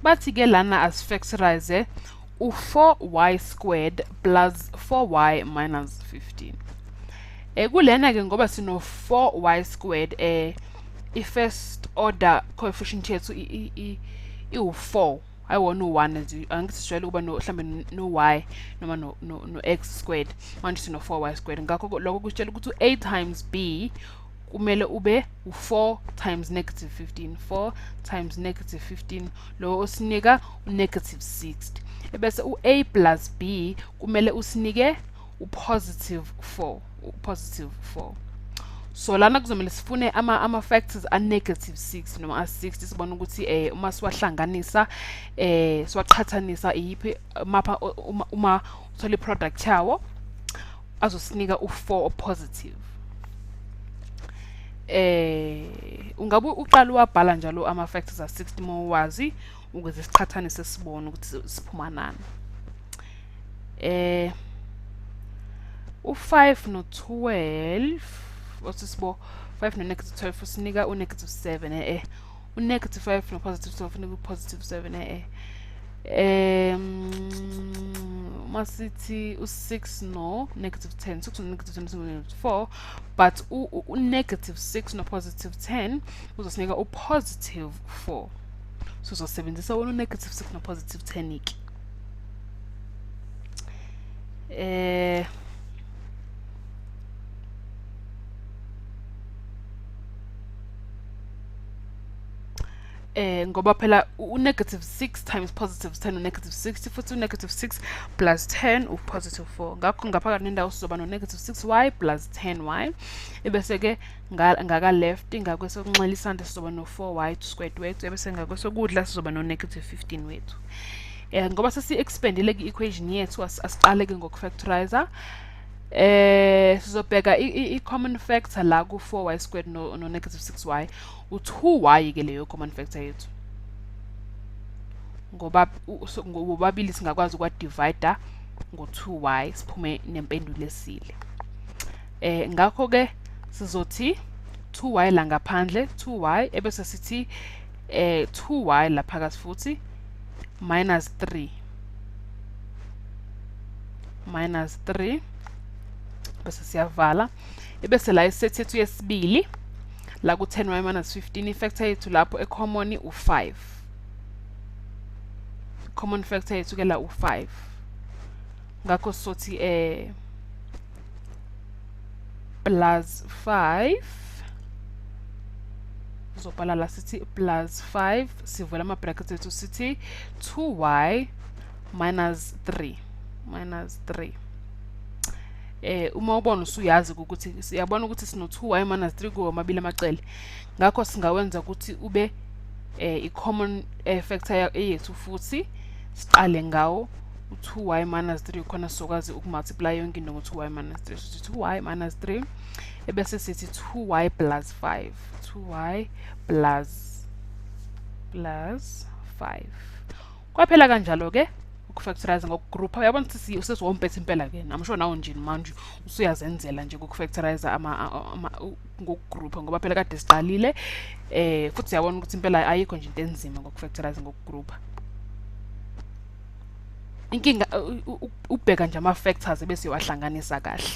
Bathi ke lana asifactorize u-4y squared plus 4y minus 15. Kulena ke ngoba sino 4y squared, i-first order coefficient yethu iwu-4, ayiwona u-1 nje. Angithi sijwayele ukuba no mhlambe no-y noma no-x squared. Manje sino 4y squared, ngakho lokho kusitshela ukuthi u-a times b kumele ube u-4 times negative 15. 4 times negative 15 lo usinika u-negative 60, ebese u-a plus b kumele usinike u-positive 4, u-positive 4. So lana kuzomele sifune ama factors a negative 6 noma a 60, sibone ukuthi uma siwahlanganisa, siwaqhathanisa, iyiphi mapha uma uthola i-product yawo azosinika u4 positive. Ungabe uqala uwabhala njalo ama factors a 60 uma uwazi, ukuze siqhathanise sibone ukuthi siphuma nani. U5 no12, othi sibo 5 no negative 12 usinika u negative 7. U negative 5 no positive 12 unika u positive 7. Masithi u6 no negative 10, 6 no negative 10 usinika negative 4, but u negative 6 no positive 10 uzosinika u positive 4. So uzosebenzisa wona u negative 6 no positive 10 ke. Ngoba phela u negative 6 times positive 10 u negative 60, futhi u negative 6 plus 10 u positive 4. Ngakho ngaphakathi nendawo sizoba no negative 6y plus 10y, ebese ke ngaka left, ngakwesokunxele isandla, sizoba no 4y squared wethu, ebese ngakwesokudla sizoba no negative 15 wethu. Ngoba sesi expandile ke equation yethu, asiqale ke ngokufactorize. Sizobheka i-common factor la ku 4y squared no negative 6y, u2y ke leyo common factor yethu, ngoba ngobabili singakwazi ukwa-divide ngo2y siphume nempendulo esile. Ngakho ke sizothi 2y la ngaphandle, 2y, ebese sithi 2y la phakathi futhi minus 3, minus 3, bese siyavala. Ebese la iset yethu yesibili la ku 10y minus 15, ifactor yethu lapho ecommon u5, common factor yethu ke la u5. Ngakho sizothi plus 5, sizobhala la sithi plus 5, sivula ama brackets ethu sithi 2y minus 3, minus 3. Uma ubona usuyazi ukuthi siyabona ukuthi sino 2y minus 3 kuwo amabili amacele, ngakho singawenza ukuthi ube i-common factor yethu, futhi siqale ngawo u2y minus 3, khona sizokwazi ukumultiply yonke into ngo2y minus 3. Sithi 2y minus 3, ebese sithi 2y plus 5, 2y plus 5. Kwaphela kanjalo ke ukufactorize ngokugroupa. Uyabona ukuthi usesiwompetha impela ke, I'm sure nawo nje manje usuyazenzela nje ukufactorize ama ngokugroupa, ngoba phela kade siqalile, futhi siyabona ukuthi impela ayikho nje into enzima ngokufactorize ngokugroupa. Inkinga ubheka nje ama factors ebese uwahlanganisa kahle.